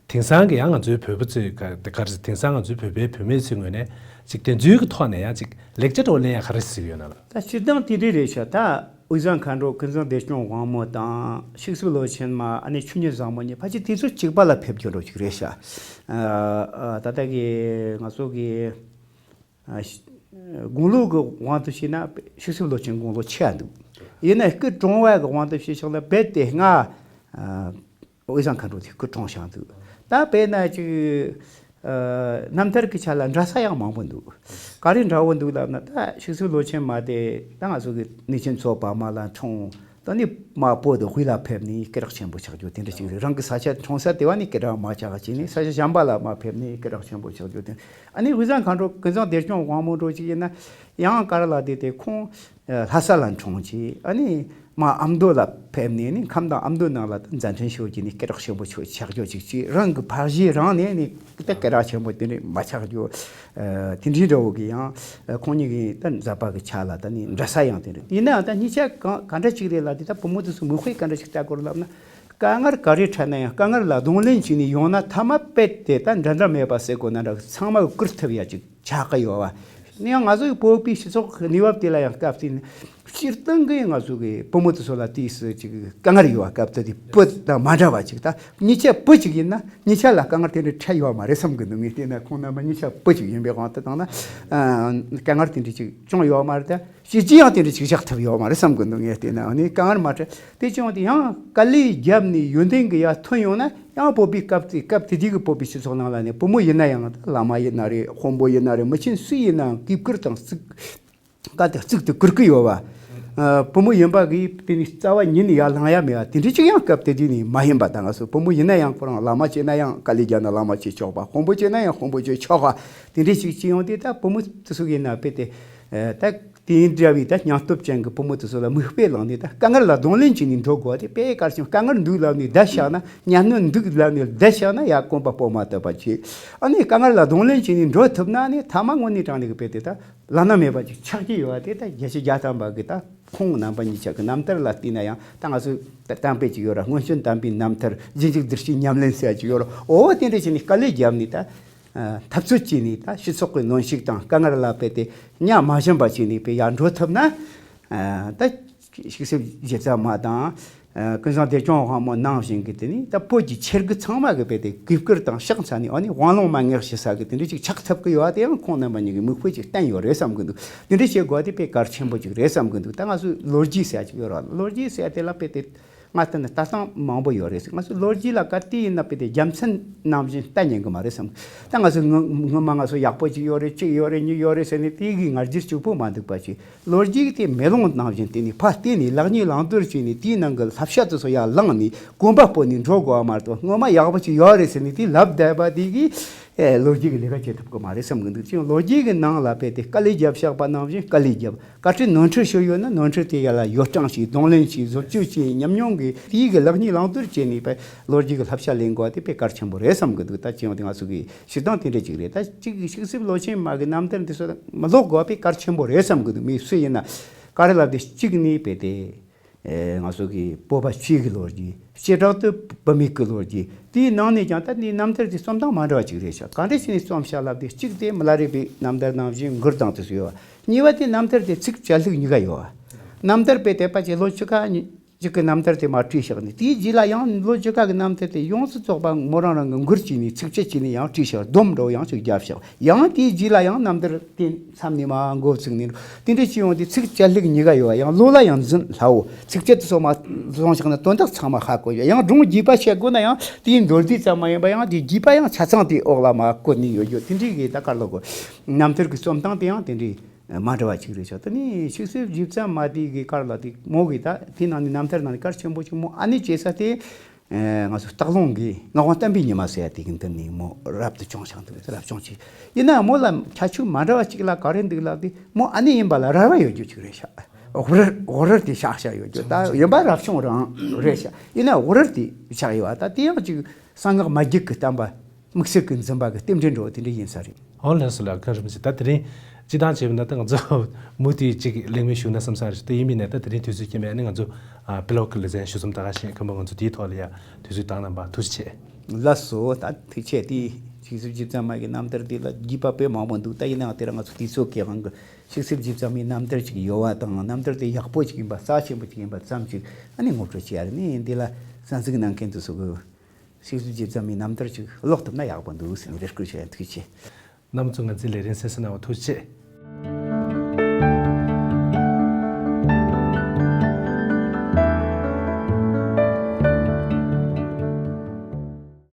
དེང་སང་གི་ཡང་ང་ཚོའི་བོད་པ་ཚོའི་ག་ག་རེ་དེང་སང་ང་ཚོའི་བོད་པའི་བུད་མེད་ཚོའི་ངོས་ནས་ཅིག་དེ་ཚོའི་གི་ཐོག་ནས་ཡང་ཅིག་ལེགས་ཆ་འདྲ་བོ་ལེན་ཡ་ག་རེ་གཟིགས་ཡོད་ན་ལ། ད་སྤྱིར་བཏང་དེ་འདྲ་རེད་ཤག་ད་དབུས་གཙང་མཁའ་འགྲོ་ཀུན་བཟང་བདེ་སྐྱོང་དབང་མོ་དང་ཤིག་སིབ་ལོ་ཆེན་མ་ཨ་ནེ་ཆོས་ཉིད་བཟང་མོ་གཉིས་ཕལ་ཆེར་དུས་ཚོད་གཅིག་པ་ལ་ཕེབས་རྒྱུ་འདྲ་ཅིག་རེད་ཤག་ཨ་ཨ་ད་ལྟ་གི་ང་ཚོ་གི་ཨ་ཤི་དགུང་ལོ་གི་དབང་དུ་བྱས་ན་ཤིག་སིབ་ལོ་ཆེན་དགུང་ལོ་ཆེ་བ་འདུག་ཡིན་ན་སྐུ་གྲོངས་པ་གི་དབང་དུ་བྱས་ཤིང་ལ་རྦད་དེ་སྔ་ཨ། དབུས་གཙང་མཁའ་འགྲོ་དེ་སྐུ་གྲོངས་ཤག་འདུག་ད་དཔེར་ན་ཅིག་ཨ་རྣམ་ཐར་གྱི་ཆ་ལ་འདྲ་ས་ཡང་མང་པོ་འདུག་ག་རེ་འདྲ་བོ་འདུག་ལབ་ན། ད་ཤིག་སིབ་ལོ་ཆེན་མ་དེ་ད་ང་ཚོ་གི་གནས་ཆེན་མཚོ་པདྨ་ལ་འཁྲུངས། ད་ནི་མ་བོད་དུ་དབུས་ལ་ཕེབས་ནས་སྐད་གྲགས་ཆེན་པོ་ཆགས་རྒྱུ་དེ་འདྲ་ཅིག་རེད། རང་གི་ས་ཆ་འཁྲུངས་ས་དེ་བ་ནི་སྐད་གྲགས་མ་ཆགས་བྱས་ནས་ས་ཆ་གཞན་པ་ལ་མ་ཕེབས་ནས་སྐད་གྲགས་ཆེན་པོ་ཆགས་རྒྱུ་དེ། ཨ་ནི་དབུས་གཙང་མཁའ་འགྲོ་ཀུན་བཟང་བདེ་སྐྱོང་དབང་མོ་འདྲ་ཅིག་ཡིན་ན་ཡང་ག་རེ་ལ་དེ་དེ་ཁོང་ལྷ་ས་ལ་འཁྲུངས་ཀྱིས། ཨ་ནི་མ་ཨ་མདོ་ལ་ཕེབས་ནས་ནི་ཁམས་དང་ཨ་མདོ་ནང་ལ་མཛད་འཕྲིན་ཤོར་གྱི་ནི་སྐད་གྲགས་ཆེན་པོ་ཆགས་རྒྱུ་ཅིག་ཅིག་རང་གི་ཕ་གཞིས་རང་ནས་ནི་ད་སྐད་གྲགས་ཆེན་པོ་དེ་འདྲ་མ་ཆགས་རྒྱུ། ཨ་དེ་འདྲའི་འདྲ་བོ་གི་ཡང་ཁོང་གཉིས་ཀྱི་ད་མཛད་པ་གི་ཆ་ལ་ད་ནི་འདྲ་ས་ཡང་དེ་རེད། ཡིན་ནའང་ད་གཉིས་ཆ་གང་ག་འདྲ་ཅིག་རེད་ལ། དེ་ད་བུ་མོ་དེ་ཚོ་མིག་དཔེ་ག་འདྲ་ཅིག་ལྟ་དགོས་རེད་ལབ་ན། དཀའ་ངལ་ག་རེ་འཕྲད་ན་ཡང་དཀའ་ངལ་ལ་གདོང་ལེན་བྱས་ནས་ཡོང་ན་མཐའ་མ་རྦད་དེ་ད་འདྲ་འདྲ་མེད་པ་ཟེར་དགོས་ན་འདྲ་ཚང་མ་བཀུར་ཐུབ་ཡ་ཅིག་ཆགས་ཀྱི་ཡོད་བ། ཡང་ང་ཚོའི་བོད་པའི་སྤྱི་ཚོགས་ཀྱི་གནས་བབ་དེ་ལ་ཡང་སྐབས་དེ་ནི་སྤྱིར་བཏང་གི་ང་ཚོ་གི་བུ་མོ་དེ་ཚོ་ལ་དེའི་སུ་ཅིག་དཀའ་ངལ་ཡོད་བ། སྐབས་དེ་དེ་བུ་དང་མ་འདྲ་བ་ཅིག་ད་གཉིས་ཆ་བུ་ཅིག་ཡིན་ན་གཉིས་ཆ་ལ་དཀའ་ངལ་དེ་འདྲ་འཕྲད་ཡོད་མ་རེད་བསམ་གི་འདུག་ངས་བལྟས་ན་ཁོང་རྣམ་པ་གཉིས་ཆ་བུ་ཅིག་ཡིན་པའི་དབང་དུ་བཏང་ན་དཀའ་ངལ་དེ་འདྲ་ཅིག་བྱུང་ཡོད་མ་རེད། ད་བྱས་རྗེས་ཡང་དེ་འདྲ་ཅིག་བཞག་ཐུབ་ཡོད་མ་རེད་བསམ་གི་འདུག་ངས་བལྟས་ན་ཨ་ནི་དཀའ་ངལ་མ་འཕྲད་དེ་བྱུང་དེ་ཡང་དཀའ་ལས་བརྒྱབ་ནས་ཡོན་ཏན་གྱི་ཡར་ཐོན་ཡོང་ན་ཡང་བོད་པའི་སྐབས་དེ་སྐབས་དེ་དུས་ཀྱི་བོད་པའི་སྤྱི་ཚོགས་ནང་ལ་ནི་བུ་མོ་ཡིན་ན་ཡང་བླ་མ་ཡིན་ན་རེད། དཔོན་པོ་ཡིན་ན་རེད། མི་ཆེན་སུ་ཡིན་ནའང་གུས་བཀུར་དང་བརྩི་བཀུར་དེ་གཙུག་ཏུ་བཀུར་གི་ཡོད་བ། ཨ་བུ་མོ་ཡིན་པ་གིས་དེ་ནི་རྩ་བ་ཉིད་ནས་ཡར་ལངས་ཡ་མེད་བ། དེ་འདྲ་ཅིག་ཡང་སྐབས་དེ་དུས་ནས་མ་ཡིན་པ། ད་ང་ཚོ་བུ་མོ་ཡིན་ན་ཡང་ཁོ་རང་བླ་མ་བྱས་ན་ཡང་དཀའ་ལས་བརྒྱབ་ན་བླ་མ་བྱས་ཆོག་པ། དཔོན་པོ་བྱས་ན་ཡང་དཔོན་པོ་བྱས་ཆོག་པ། དེ་འདྲ་ཅིག་ཅིག་ཡོང་དུས་ད་བུ་མོ་དེ་ཚོ་གིས་ན་དཔེ་དེ་ཨ་ད་དེ་འདྲ་བའི་ད་སྙིང་སྟོབས་ཅན་གྱི་བུ་མོ་དེ་ཚོ་ལ་མིག་དཔེ་བླངས་ནས་ད་དཀའ་ངལ་ལ་གདོང་ལེན་བྱས་ནས་འགྲོ་དགོས་པ་དེ་དཔེ་གལ་ཆེན། དཀའ་ངལ་འདུག་ལབ་ནས་བསྡད་བཞག་ན། གཉའ་གནོན་འདུག་ལབ་ནས་བསྡད་བཞག་ན་ཡ་གོམ་པ་སྤོ་མ་ཐུབ་པ་བྱས། ཨ་ནི་དཀའ་ངལ་ལ་གདོང་ལེན་བྱས་ནས་འགྲོ་ཐུབ་ན་ནི་མཐའ་མ་དངོས་གནས་དྲང་གནས་ཀྱི་དཔེ་དེ་ད་བླ་ན་མེད་པ་ཅིག་ཆགས་ཀྱི་ཡོད་པ་དེ་ད་བརྒྱད་ཅུ་གྱ་ཐམ་པ་གི་ད་ཁོང་རྣམ་པ་གཉིས་ཆ་གི་རྣམ་ཐར་ལ་བལྟས་ན་ཡང་ད་ང་ཚོ་ད་གཏམ་དཔེ་ཅིག་ཡོད་ར། སྔོན་བྱོན་དམ་པའི་རྣམ་ཐར་རྗེས་འཇུག་བདུད་རྩིའི་ཉམས་ལེན་ཟེར་ཡ་ཅིག་ཡོད་ར། འོ་དེ་འདྲ་བྱས་ནས་དཀའ་ལས་བརྒྱབ་ནས་ད་འཐབ་རྩོད་བྱས་ནས་ད་སྤྱི་ཚོགས་ཀྱི་གནོན་ཤུགས་དང་དཀའ་ངལ་ལ་དཔེ་དེ་གཉའ་མ་ཞུམ་པ་བྱས་ནས་དཔེ་ཡར་འགྲོ་ཐུབ་ན། ད་ཤིག་སེ་རྗེ་བཙུན་མ་དང་ཀུན་བཟང་བདེ་སྐྱོང་དབང་མོ་ནང་བཞིན་གྱི་དེ་ནི་ད་བོད་ཀྱི་ཆེ་རྒུ་ཚང་མ་གི་དཔེ་དེ་གུས་བཀུར་དང་ཕྱག་འཚལ་ནས་ཨ་ནི་དབང་ལུང་མན་ངག་ཞུ་ས་གི་དེ་འདྲ་ཅིག་ཆགས་ཐུབ་ཀྱི་ཡོད་པ་དེ་ཡང་ཁོང་རྣམ་པ་གཉིས་ཀྱི་མིག་དཔེ་ཅིག་བསྟན་ཡོད་རེད་བསམ་གི་འདུག་དེ་འདྲ་བྱེད་དགོས་པ་དེ་དཔེ་གལ་ཆེན་པོ་ཅིག་རེད་བསམ་གི་འདུག་ད་ང་ཚོས་ལོ་རྒྱུས་ཟེར་ཡ་ཅིག་ཡོད་ར། ལོ་རྒྱུས་ཟེར་ཡ་དེ་ལ་དཔེ་དེ་ང་ལྟ་ན་ལྟ་སྟངས་མང་པོ་ཡོད་རེད་ཟེར། ང་ཚོ་ལོ་རྒྱུས་ལ་ག་དུས་ཡིན་ན་དཔེ་དེ་རྒྱུ་མཚན་ནང་བཞིན་ལྟ་ཉན་གི་མ་རེད་བསམ། ད་ང་ཚོ་སྔོན་སྔོན་མ་ང་ཚོ་ཡག་པོ་ཅིག་ཡོད་རེད། གཅིག་ཡོད་རེད། གཉིས་ཡོད་རེད་ཟེར་ནས་དེའི་གི་ང་རྒྱུ་གཅིག་པོ་མ་འདུག་པ་ཅིག་ལོ་རྒྱུས་དེ་མེ་ལོང་ནང་བཞིན་བལྟས་ནས་ཕར་བལྟས་ནས་ལེགས་ཉེས་བླང་དོར་བྱས་ནས་དེའི་ནང་གི་བསླབ་བྱ་དེ་ཚོ་ཡར་བླངས་ནས་གོམ་པ་སྤོ་ནས་འགྲོ་དགོས་པ་མ་གཏོགས། སྔོན་མ་ཡག་པོ་ཅིག་ཡོད་རེད་ཟེར་ནས་དེ་ལབ་བསྡད་པ་དེ་གིས་ཨེ་ལོ་རྒྱུས་ཀྱི་ལས་ཀ་བྱེད་ཐུབ་ཀྱི་མ་རེད་བསམ་གི་འདུག་ཅིང་ལོ་རྒྱུས་ཀྱི་ནང་ལ་དཔེ་དེ་དཀའ་ལས་བརྒྱབ་བཞག་པ་ནང་བཞིན་དཀའ་ལས་བརྒྱབ། བཀའ་ཁྲིད་ནོར་འཁྲུལ་ཤོར་ཡོད་ན་ནོར་འཁྲུལ་དེ་ཡར་ལ་ཡོ་བསྲང་བྱས། གདོང་ལེན་བྱས། བཟོ་བཅོས་བྱས། ཉམས་མྱོང་གི་དེའི་གི་ལེགས་ཉེས་བླང་དོར་བྱས་ནས་དཔེ་ལོ་རྒྱུས་ཀྱི་བསླབ་བྱ་ལེན་དགོས་པ་དེ་དཔེ་གལ་ཆེན་པོ་རེད་བསམ་གི་འདུག་ད་ཅིང་དེ་ང་ཚོ་གི་སྤྱིར་བཏང་དེ་འདྲ་ཅིག་རེད། ད་གཅིག་གི་ཤིག་སེབ་ལོ་ཆེན་མ་གི་རྣམ་ཐར་འདི་ཚོ་མི་ཀློག་དགོས་པའི་གལ་ཆེན་པོ་རེད་བསམ་གི་འདུག་མི་སུ་ཡིན་ན་ག་རེ་ལབ་དེ་གཅིག་ནི་དཔེ་དེ་ ཨེ། ང་ཚོ་གི་བོད་པ་སྤྱི་གི་ལོ་རྒྱུས། བྱེ་བྲག་ཏུ་བུད་མེད་ཀྱི་ལོ་རྒྱུས། དེའི་ནང་ནས་ཀྱང་ད་དེའི་རྣམ་ཐར་དེ་རྩོམ་སྟངས་མ་འདྲ་བ་ཅིག་རེད་ཤག་ག་འདྲ་བྱས་ནས་རྩོམ་བྱ་ལབ་དེ། གཅིག་དེ་མི་ལ་རས་པའི་རྣམ་ཐར་ནང་བཞིན་མགུར་དང་དེ་ཚོ་ཡོད་བ། གཉིས་པ་དེ་རྣམ་ཐར་དེ་ཚིགས་བཅད་ལྷུག་གཉིས་ཀ་ཡོད་བ། རྣམ་ཐར་པས་དད་པ་ཅན་ལོ་བཅུ་ཁ་གཅིག་གི་རྣམ་ཐར་དེ་མར་བྲིས་བཞག་ནས། དེའི་རྗེས་ལ་ཡང་ལོ་བཅུ་ཁ་གི་རྣམ་ཐར་དེ་ཡོངས་སུ་རྫོགས་པ་མོ་རང་རང་གི་མགུར་བྱས་ནས། ཚིགས་བཅད་བྱས་ནས་ཡང་བྲིས་བཞག་སྡོམ་འདྲ་བོ་ཡང་ཅིག་བརྒྱབ་བཞག་ཡང་དེའི་རྗེས་ལ་ཡང་རྣམ་ཐར་དེ་མཚམས་ནས་མར་འགོ་བཙུགས་ནས། དེ་འདྲ་བྱས་ཡོང་དུས་ཚིགས་བཅད་ལྷུག་གཉིས་ཀ་ཡོད་བ། ཡང་ལོ་ལ་ཡང་འཛིན་སླ་བོ། ཚིགས་བཅད་དེ་ཚོ་མར་བཟུང་བཞག་ན་དོན་དག་ཚང་མ་ཧ་གོ་ཡོད། ཡང་སྒྲུང་རྒྱས་པ་བཤད་དགོས་ན་ཡང་དེའི་མདོར་བསྡུས་ཙམ་མ་ཡིན་པ། ཡང་དེའི་རྒྱས་པ་ཡང་ཆ་ཚང་དེའི་འོག་ལ་མར་བཀོད་ནས་ཡོད་རྒྱུ། དེ་འདྲའི་གི་ད་ག་རེ་ལབ་དགོས། རྣམ་ཐར་གི་རྩོམ་སྟངས་དེ་ཡང་དེ་འདྲའི་མ་འདྲ་བ་ཅིག་རེད་ཤག་དེ་ནས་ཆོས་སྲིད་བརྗིད་བརྩམས་མ་དེ་གི་སྐོར་ལ་དེ་མོ་གི་ད་དེ་ནང་ནས་རྣམ་ཐར་ནང་ནས་གལ་ཆེན་པོ་ཅིག་མོ་ཨ་ནེ་བྱེད་ས་དེ། ཨེ། ང་ཚོ་སྟག་ལུང་གི་ངག་དབང་བསྟན་པའི་ཉི་མ་ཟེར་ཡ་དེ་གི་མདུན་ནས་མོ་རབ་ཏུ་བྱུང་ཤག་འདུག་རབ་བྱུང་ཅིག་ཡིན་ན་མོ་ལ་ཁྱད་ཆོས་མ་འདྲ་བ་ཅིག་ལ་ག་རེ་འདུག་ལབ་དུས། མོ་ཨ་ནེ་ཡིན་པ་ལ་རལ་པ་ཡོད་རྒྱུ་ཅིག་རེད་ཤག་འོག་རལ། འོག་རལ་དེ་ཤག་ཤག་ཡོད་རྒྱུ། ད་ཡིན་པ་རབ་བྱུང་རང་རེད་ཤག་ཡིན་ན་འོག་རལ་དེ་ཤག་ཡོད་བ། ད་དེ་ཡང་ཅིག་གསང་སྔགས་མ་རྒྱུད་ཀྱི་བསྟན་པ། དམིགས་བསལ་གྱི་འཛིན་པ་གི་རྟེན་འབྲེལ་འདྲ་བོ་དེ་འདྲ་ཡིན་ས་རེད། འོ། ལགས་སོ་ལགས། བཀའ་དྲིན་ཆེ། ད་དེ་རིང་སྤྱིར་བཏང་བྱས་པ་ན་ད་ང་ཚོ་མུ་མཐུད་ཅིག་གླེང་མོལ་ཞུ་ན་བསམ་ས་རེད། དེ་ཡིན་པའི་ནས་ད་དེ་རིང་དུས་ཚོད་རྐྱེན་པས་ནི་ང་ཚོ་ཨ་བི་ལོག་གི་ལེ་ཚན་ཞུ་མཚམས་ད་ག་བྱེད་ཀྱི་ཡིན་པ། ང་ཚོ་དེའི་ཐོག་ལ་ཡ་དུས་ཚོད་བཏང་གནང་བ་ཐུགས་རྗེ་ཆེ། ལགས་སོ། ད་ཐུགས་རྗེ་ཆེ། དེ་ཆོས་སྲིད་བརྗིད་བརྩམས་མ་གི་རྣམ་ཐར་དེ་ལ་རྒྱས་པ་དཔེ་མང་པོ་འདུག་ད་ཡིན་ནའང་དེ་རིང་ང་ཚོ་དུས་ཚོད་ཀྱི་དབང་གིས་ཆོས་སྲིད་བརྗིད་བརྩམས་མའི་རྣམ་ཐར་ཅིག་ཡོད་བ་དང་། རྣམ་ཐར་དེ་ཡག་པོ་ཅིག་ཡིན་པ། རྩ་ཆེན་པོ་ཅིག་ཡིན་པ་ཙམ་ཅིག་ཨ་ནི་ངོ་སྤྲོད་བྱེད་ཡ་རེད། ནི་འདི་ལ་གསན་གཟིགས་གནང་མཁན་དེ་ཚོ་གིས་ཆོས་སྲིད་བརྗིད་བརྩམས་མའི་རྣམ་ཐར་ཅིག་ཀློག་ཐུབ་ན་ཡག་པོ་འདུག་ཟེར་ནས་རེ་སྐུལ་བྱེད་ཡ། ཐུགས་རྗེ་ཆེ། རྣམ་པ་ཚོ་ང་ཚོའི་ལས་རིམ་གསན་གཟིགས་གནང་བ་ཐུགས་རྗེ་ཆེ།